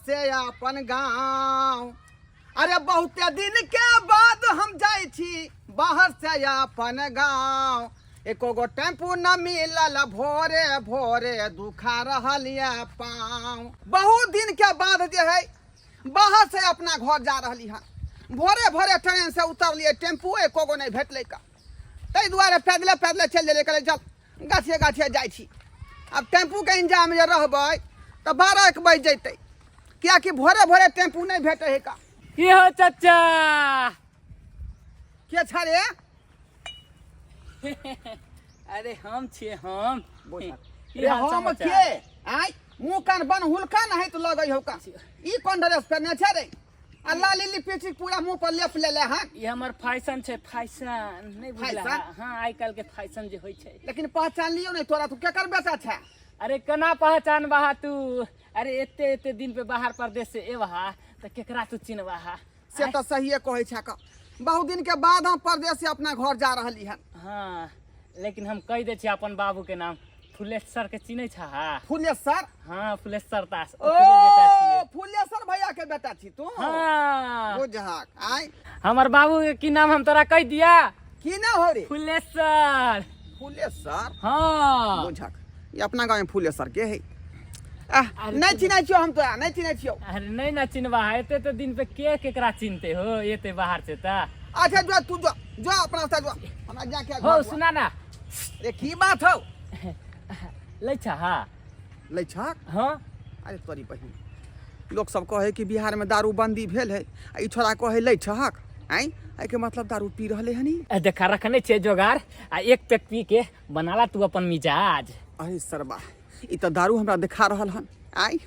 से अपन गाँव। अरे बहुते दिन के बाद हम जाइ छी बाहर से अपन गाँव। एको गो टेम्पू न मिलल भोरे भोरे दुखा रहल ये पाँव। बहुत दिन के बाद जे है बाहर से अपना घर जा रहली हन। भोरे भोरे ट्रेन से उतरलियै, टेम्पू एको गो नहि भेटलै का, ताहि दुआरे पैदले पैदले चलि गेलियै। कहलियै चल गाछिए गाछिए जाइ छी। आब टेम्पूके इंतजाम जे रहबै तऽ 12 1 बाजि जैतै, कियाकि भोरे भोरे टेम्पू नहि भेटै है का। की हो चचा? के छ रे? अरे हम छियै, हम। की रे हाल हम समाचार? के आय मुँह कान बन हुलका नहीं तो लगै हो का। ई कोन ड्रेस पहने छै रे? आ लाली लिपस्टिक पूरा मुंह पर लेप लेले हन। ई हमर फैशन छै, फैशन नहीं बुझला? फैशन? हाँ, आइ काल्हि के फैशन जे होइ छै। लेकिन पहचान लियो नहीं तोरा, तू केकर बेटा छै? अरे केना पहचानबहा तू? अरे एते एते दिन पे बाहर परदेश से एबहा तऽ केकरा तू चिन्हबहा? से तऽ सहिए कहै छै का, बहुत दिन के बाद हम परदेश से अपना घर जा रहली हन। हाँ, लेकिन हम कहि दै छी अपन बाबू के नाम, फुलेश्वर के चिन्है छहा? फुलेश्वर? हाँ, फुलेश्वर दास, ओ ओकरे बेटा छियै। फुलेश्वर भैया के बेटा छी तू? हाँ। बुझहक आय। हमर बाबू के की नाम हम तोरा कहि दिया? की ना हो रे? फुलेश्वर। फुलेश्वर? हाँ। बुझहक ई अपना गाँव में फुलेश्वर के है। आह, अरे नहीं चिन्है छियौ हम तोरा, नहीं चिन्है छियौ। अरे नहीं ना चिन्हबा, एते तो दिन पे के केकरा चिन्हते हो एते बाहर से त। अच्छा जो तू जो जो अपना रास्ता जो, हमरा जाके हो घर दुआर। सुना ना। रे की बात हो? लै छा? हाँ लै छा। हाँ। अरे तोरी बहिन, लोक सब कहे कि बिहार में दारू बंदी भेल है, आ ई छोरा कहे लै छहक। आँय, एहिके मतलब दारू पी रहले हन ई? ए, देखा रखने छे जोगार, आ एक पैक पी के बनाला तू अपन मिजाज। अरे सरबा, ई तऽ दारू हमरा देखा रहल हन। आँय,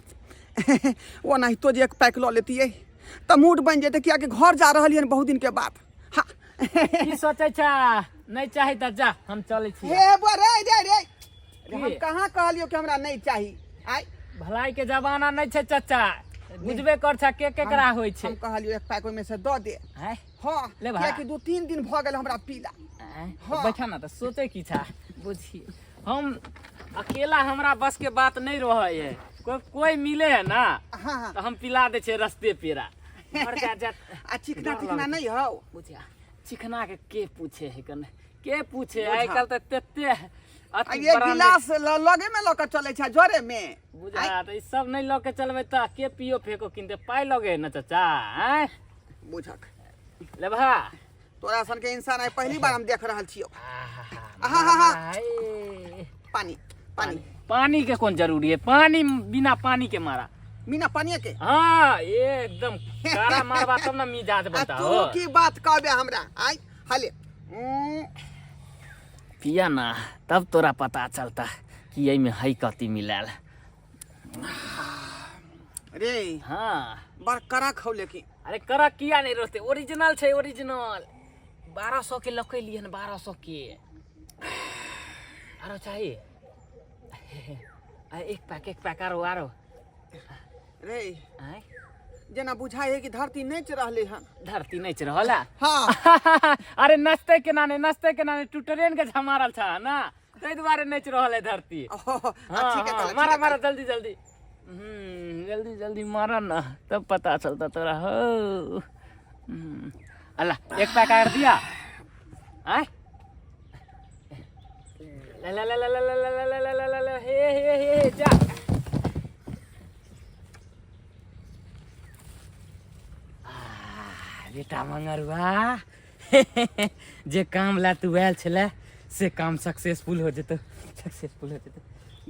ओनाहितो जे एक पैक लऽ लेतियै तऽ मूड बनि जेतै, कियाकि घर जा रहलियै हन बहुत दिन के बाद। हाँ। की सोचै छा? नहीं चाही तऽ जा, हम चलै छी। हे बुआ, रे रे रे रे, हम की? कहाँ कहलियौ कि हमरा नहीं चाही? आँय, भलाई के जमाना नहीं छै चचा, बुझबे कर छा के केकरा होइ छै। हम कहलियौ एक पैक ओहिमे से दऽ दे। आँय? हाँ। ले भा। कियाकि 2-3 दिन भऽ गेल हमरा पीला। आँय? हाँ। बैठा ना, तऽ सोचै की छा? बुझी, हम अकेला हमरा बस के बात नहीं रहे है, कोई कोई मिले है ना। हाँ हाँ। तो हम पिला दे छे रस्ते पेरा घर जा जा। आ चिकना डर तिकना लगै। नहीं हौ? बुझिया, चिकना के के पूछे है कने के पूछे? बुझा। आइ काल्हि तऽ तेते आ अथी ये ब्रांड गिलास लगे में लऽ के चलै छै जरे में। बुझा, तऽ ई सब नहीं लऽ के चलबै तऽ के पियो फेको किनते? पाइ लगे है ना चचा? आँय? बुझक। लेबहा? तोरा सन के इंसान आइ पहली बार हम देख रहल छियौ। आहा, आहा। हाय। पानी पानी। पानी के कोन जरूरी है? पानी बिना पानी के मारा। बिना पानी के? हाँ, एकदम कारा मारबा तब ना मिजाज आ बनता। तू हो की बात कहबे हमरा? आइ हाले पिया ना, तब तोरा पता चलता कि एहिमे है कथी मिलायल। रे। हाँ। बड़ कड़क हौ लेकिन। अरे कड़क किया नहीं रहते? ओरिजिनल छै, ओरिजिनल। 1200 के लके लिए 1200 के। आरो चाहिए? आ, एक पैक, एक पैक आरो आरो। रे। आँय? जेना बुझाइ है कि धरती नाचि रहले हन। धरती नाचि रहल है? हाँ। अरे नचते केना नहीं, नचते केना नहीं? तू ट्रेन के झमारल छ ना, ताहि दुआरे नाचि रहल है धरती। ओहो, हाँ, ठीक है, हाँ, कहला, मारा ठीक है, मारा, जल्दी जल्दी। जल्दी जल्दी मारा ना, तब पता चलता तोरा हो। अल्लाह, एक पैक आर दिया। आय ला ला ला ला ला ला ला ला ला ला ला ला, हे हे हे हे, जा। आह, बेटा मंगरुआ, जे काम ला तू आयल छले से काम सक्सेसफुल हो जेतौ, सक्सेसफुल हो जेतौ।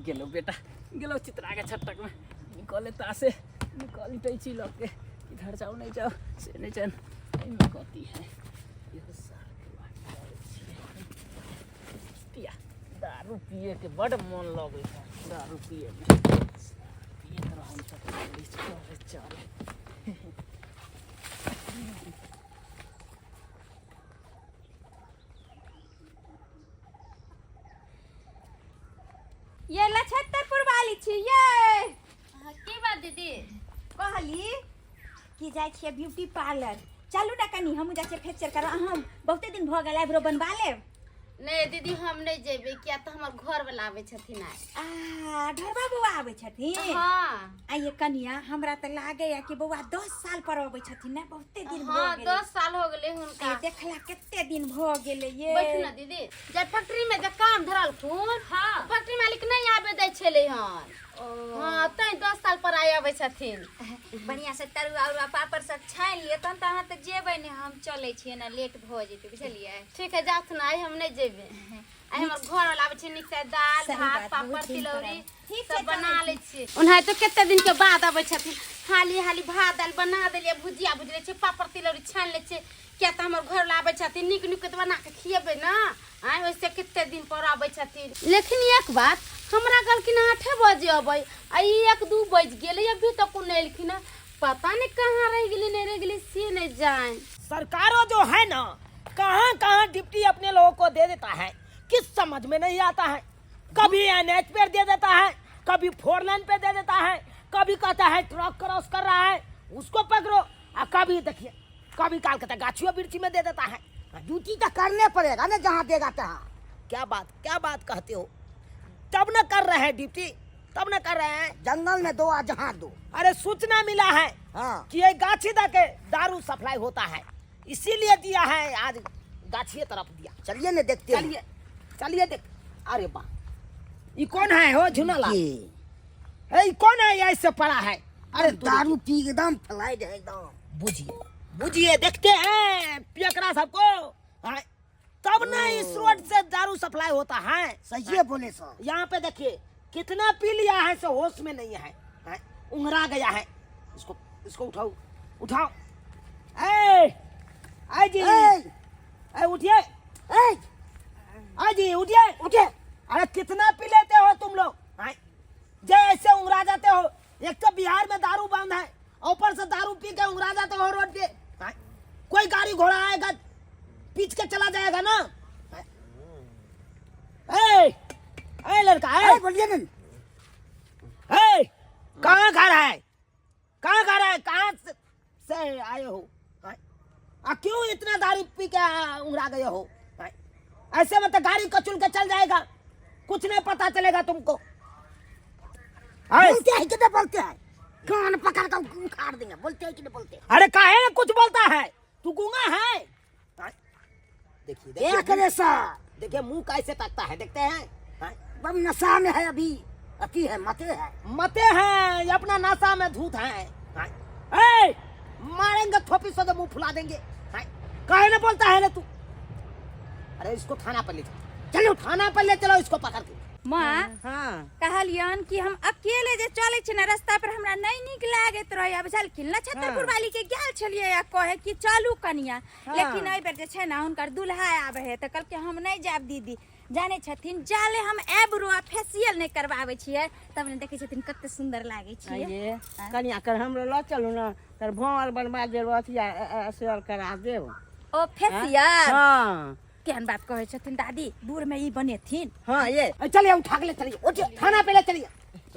गेलो बेटा, गेलो। चित्रा के छटक में निकले तासे निकलते छी लग के। इधर जाओ, नहीं जाओ से नहीं जान। एहिमे कथी है? इहो साल के बात करै छियै। पिया, दारू पिए के बड मन लगै है। दारू पिए में पिए तऽ हम सब चले चले। ये लछत्तरपुर वाली छी ये। हाँ, की बात दीदी? कहली कि जाइ छियै ब्यूटी पार्लर, चलू ने कनी हमहूँ जाइ छियै फेसियल करब। अहाँ बहुते दिन भऽ गेल, आइब्रो बनवा लेब। नहि दीदी, हम नहि जेबै, किया तऽ हमर घर वाला आबै छथिन आइ। आ ढोरबा बौआ आबै छथिन? हाँ। आ ये कनिया, हमरा तऽ लागैया कि बौआ 10 साल पर अबै छथिन ने, बहुते दिन भऽ हाँ गेलै। 10 साल हो गेलै हुनका। आ देखला कते दिन भऽ गेलै ये। बैठू ने दीदी। जे फैक्ट्री में जे काम धरलखुन, हाँ। फैक्ट्री मालिक नहीं आबे दै छलै हन। हाँ, तैं 10 साल पर आइ आबै छथिन। बढ़िया से तरुआ उरुआ पापड़ सब छानि लिअ, तहन तऽ अहाँ तऽ जेबै ने, हम चलै छियै ने, लेट भऽ जेतै, बुझलियै? ठीक है, जाथुन, आइ हम नहि जेबै। आइ हमर घर वाला आबै छै, नीक से दाल सही भात बात, पापड़ बहुत दिन पर तिलौरी आबै। ठीक सब छै, बना चलै लै छियै। ओनाहितो कते दिन के बाद आबै छथिन। हाली हाली भात दालि बना देलियै, भुजिया भुजि लै छियै, पापड़ तिलौरी छानि लै छियै, किया तऽ हमर घर वाला आबै छथिन, नीक नीक तऽ बना कऽ खियेबै ने आँय, ओहिसँ कते दिन पर आबै छथिन। लेकिन एक बात, हमरा कहलखिन 8 बजे अबै, आ ई 1-2 बजि गेलै, अभी तक ओ नहि एलखिन हँ। पता नहीं कहाँ रह गेली, नहीं रह गेली से नहीं जाए। सरकारों जो है ना, कहाँ कहाँ डिप्टी अपने लोगों को दे देता है, किस समझ में नहीं आता है। कभी एन एच पर दे देता है, कभी 4 लाइन पे दे देता है, कभी कहता है ट्रक क्रॉस कर रहा है उसको पकड़ो, और कभी देखिए कभी काल कहता है गाछियों बिरछी में दे देता है। ड्यूटी तो करने पड़ेगा ना, जहाँ देगा तहाँ। क्या बात, क्या बात कहते हो, तब न कर रहे हैं ड्यूटी, तब न कर रहे हैं। जंगल में दो आ जहाँ दो। अरे सूचना मिला है हाँ। कि ये गाछी दा के दारू सप्लाई होता है, इसीलिए दिया है, आज गाछिए तरफ दिया। चलिए ना देखते हैं। चलिए चलिए देख। अरे वाह, ये कौन है हो झुनाला? ये। ए, ये कौन है, ये ऐसे पड़ा है? अरे दारू पी एकदम फ्लाइट है एकदम। बुझिए बुझिए, देखते हैं पियकरा सबको। हाँ, तब ना इस रोड से दारू सप्लाई होता है। सही है बोले सर। यहाँ पे देखिए कितना पी लिया है, सो होश में नहीं है, हाँ, उंगरा गया है। इसको, इसको उठाओ उठाओ। ए, आए जी। ए। ए, उठिए। ए। आए जी, उठिए। उठिए। अरे कितना पी लेते हो तुम लोग, हाँ? जे ऐसे उंगरा जाते हो। एक तो बिहार में दारू बंद है, ऊपर से दारू पी के उंगरा जाते हो रोड पे, हाँ? कोई गाड़ी घोड़ा आएगा पीछ के चला जाएगा ना। ए, ए लड़का, ए। ए, बोलिए ना। ए, कहाँ घर है, कहाँ घर है, कहाँ से आए हो, हाँ? आ क्यों इतना दारू पी के उंगरा गए हो, हाँ? ऐसे में तो गाड़ी कचुल के चल जाएगा, कुछ नहीं पता चलेगा तुमको। बोलते हैं कि नहीं बोलते हैं, कान पकड़ कर उखाड़ देंगे। बोलते हैं कि नहीं बोलते? अरे काहे ना कुछ बोलता है तू, गूंगा है। हाँ? देखिए, देखिए, देख ले सर। देखिए मुंह कैसे ताकता है, देखते हैं। हाँ? बम नशा में है अभी, अति है, मते है, मते हैं, ये अपना नशा में धूत है। हाँ? ए, मारेंगे थोपी से तो मुंह फुला देंगे। हाँ? काहे ना बोलता है ना तू? अरे इसको थाना पर ले चलो, चलो थाना पर ले चलो इसको पकड़ के। माँ, हाँ। कहलियन कि हम अकेले जे चले छी ना रास्ता पर, हमरा नहीं नीक लागैत रहैया, बुझलखिन ना? छतरपुर वाली के गेल छलियै आ कहे कि चलू कनिया, हाँ। लेकिन एहि बेर जे छै ना हुनकर दुल्हा आबै है, तऽ कहलकै हम नहीं जायब दीदी। जानै छथिन जाले हम एब्रो आ फेसियल नहीं करवाबै छियै, तब ने देखै छथिन कते सुंदर लागै छियै। ये कनिया कर हमरो लऽ चलू ना, तर भौर बनवा देब, अथिया असियल करा देब। ओ फेसियल? हाँ। केहन बात कहै छथिन दादी, बूढ़ में ई बनेथिन। हाँ ये। ए, चलिए उठा के ले चलिए, उठिए थाना पे ले चलिए।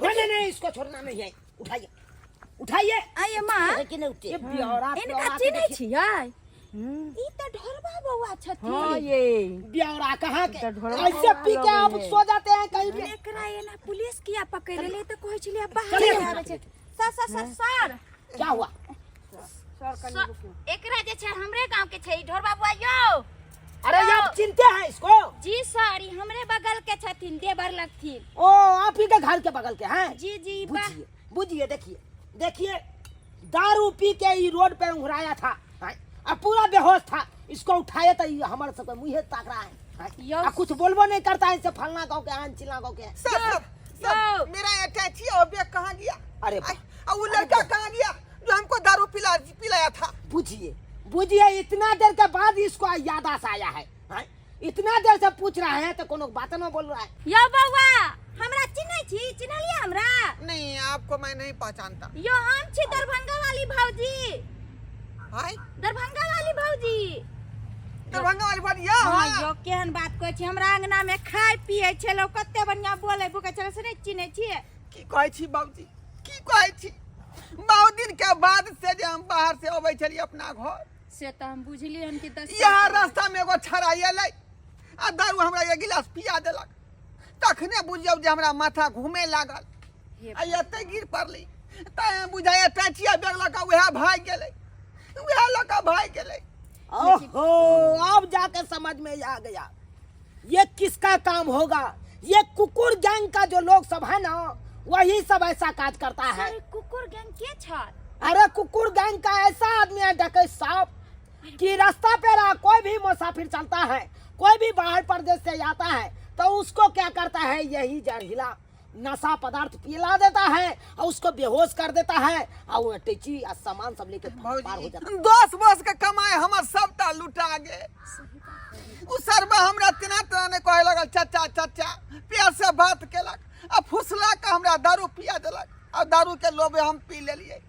नहीं नहीं नहीं, इसको छोड़ना नहीं है, उठाइए उठाइए। आइए माँ। है कि नहीं उठे? ये ब्यौरा, इनका ब्यौरा के चिन्है देखिए। छियै? ई तऽ ढोरबा बौआ छथिन। हाँ ये। ब्यौरा कहाँ के? तो ढोरबा ऐसे पी के बौआ आप लगै है। सो जाते हैं कहीं पे। एकरा एना पुलिस किया पकड़ि लेलै, तऽ कहै छलियै बाहर चलिए, आबै छै। Sir, sir, sir, sir. क्या हुआ? सर, एकरा जे छै हमरे गांव के छै ई ढोरबा बौआ यौ। अरे ये आप चिनते हैं इसको? जी सर, ई हमरे बगल के छथिन, देवर लगथिन। ओ आप ही के घर के बगल के हैं? जी जी, बा- बुझिए बुझिए, देखिए देखिए, दारू पी के ई रोड पे उंघराया था, हैं? अब पूरा बेहोश था, इसको उठाए तो ये हमारे सब मुँहे ताक रहा है, हैं? यौ। आ कुछ बोलबो नहीं करता है, इनसे फलना गाँव के हैं, चिल्ला गाँव के हैं। सर, सर, सर, यौ। मेरा ये टैची और बैग कहाँ गया? अरे बा- आ, वो लड़का कहाँ गया जो हमको दारू पिलाया था? बुझिए बुझिए, इतना देर के बाद इसको यादाश्त आया है, हैं? इतना देर से पूछ रहा है तो कोनो बात न बोल रहा है। यौ बौआ, हमरा चिन्है छी? चिन्हलियै हमरा? नहीं, आपको मैं नहीं पहचानता। यो हम छी दरभंगा वाली भौजी। हाय? दरभंगा वाली भौजी। दरभंगा वाली भौजी, या, हाँ, हाँ। यो केहन बात कहै छी, हमरा अंगना में खाय पियै छलौ, कते बढ़िया बोलै भुकै छलौ, से नहि चिन्है छियै? की कहै छी बाबूजी, की कहै छी? बहुत दिन के बाद से जे हम बाहर से अबै छलियै अपना घर, से तऽ हम बुझलियै हन कि 10 यहाँ रास्ता में एगो छड़ा एलै, आ दारू हमरा एक गिलास पिया देलक तखने बुझियौ जे हमरा माथा घूमे लागल आ एते गिर पड़ली तैं बुझाइए टैचिया बैग लऽ कऽ उएह भागि गेलै उएह लऽ कऽ भागि गेलै। ओहो, अब जाके समझ में आ गया ये किसका काम होगा। ये कुकुर गैंग का जो लोग सब है ना, वही सब ऐसा काज करता है। सर, कुकुर गैंग के छल? अरे कुकुर गैंग का ऐसा आदमी है डकैत साहब कि रास्ता पे रहा कोई भी मुसाफिर चलता है, कोई भी बाहर प्रदेश से आता है तो उसको क्या करता है, यही जहरीला नशा पदार्थ पिला देता है और उसको बेहोश कर देता है और वो अटैची और सामान सब लेके पार हो जाता है। 10 वर्ष के कमाई हमर सबटा लुटा गेल। उ सरबा हमरा तेना तेना नहि कहे लगल, चचा चचा प्यार से बात केलक आ फुसला के हमरा दारू पिया देलक आ दारू के लोभे हम पी लेलियै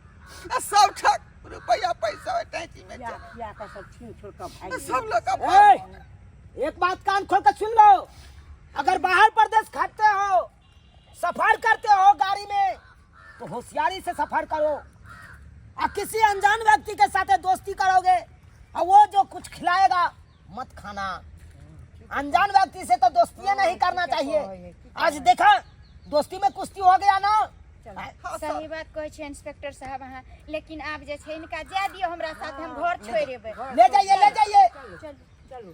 आ सब ठक रुपया पैसा ओहि टैंकी में पिया पिया के सब छीन छोड़ के भागि गेल। सब लोग के ए, एक बात कान खोल के सुन लो, अगर बाहर प्रदेश खाते हो, सफर करते हो गाड़ी में, तो होशियारी से सफर करो। और किसी अनजान व्यक्ति के साथ दोस्ती करोगे और वो जो कुछ खिलाएगा मत खाना। अनजान व्यक्ति से तो दोस्ती नहीं करना चाहिए। आज देखा दोस्ती में कुश्ती हो गया ना। सही बात कहै छै इंस्पेक्टर साहब अहाँ, लेकिन आब जे छै इनका जाय दियौ हमरा साथ, हम घर छोड़ि एबै। ले जाइए, ले जाइए।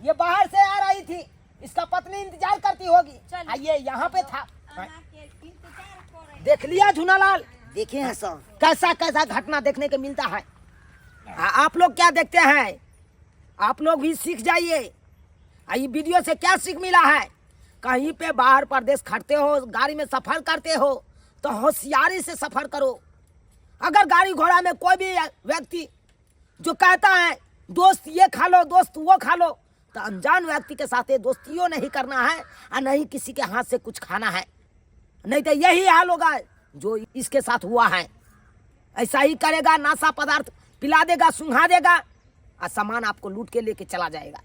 ये बाहर से आ रही थी, इसका पत्नी इंतजार करती होगी। आइए यहाँ पे था, देख लिया झूनालाल? देखे हैं सर। कैसा कैसा घटना देखने के मिलता है। आप लोग क्या देखते हैं? आप लोग भी सीख जाइए। ये वीडियो से क्या सीख मिला है? कहीं पे बाहर प्रदेश खड़ते हो, गाड़ी में सफर करते हो तो होशियारी से सफर करो। अगर गाड़ी घोड़ा में कोई भी व्यक्ति जो कहता है दोस्त ये खा लो, दोस्त वो खा लो, तो अनजान व्यक्ति के साथ दोस्तियों नहीं करना है और नहीं किसी के हाथ से कुछ खाना है, नहीं तो यही हाल होगा जो इसके साथ हुआ है। ऐसा ही करेगा, नशा पदार्थ पिला देगा, सुंघा देगा और सामान आपको लूट के लेके चला जाएगा।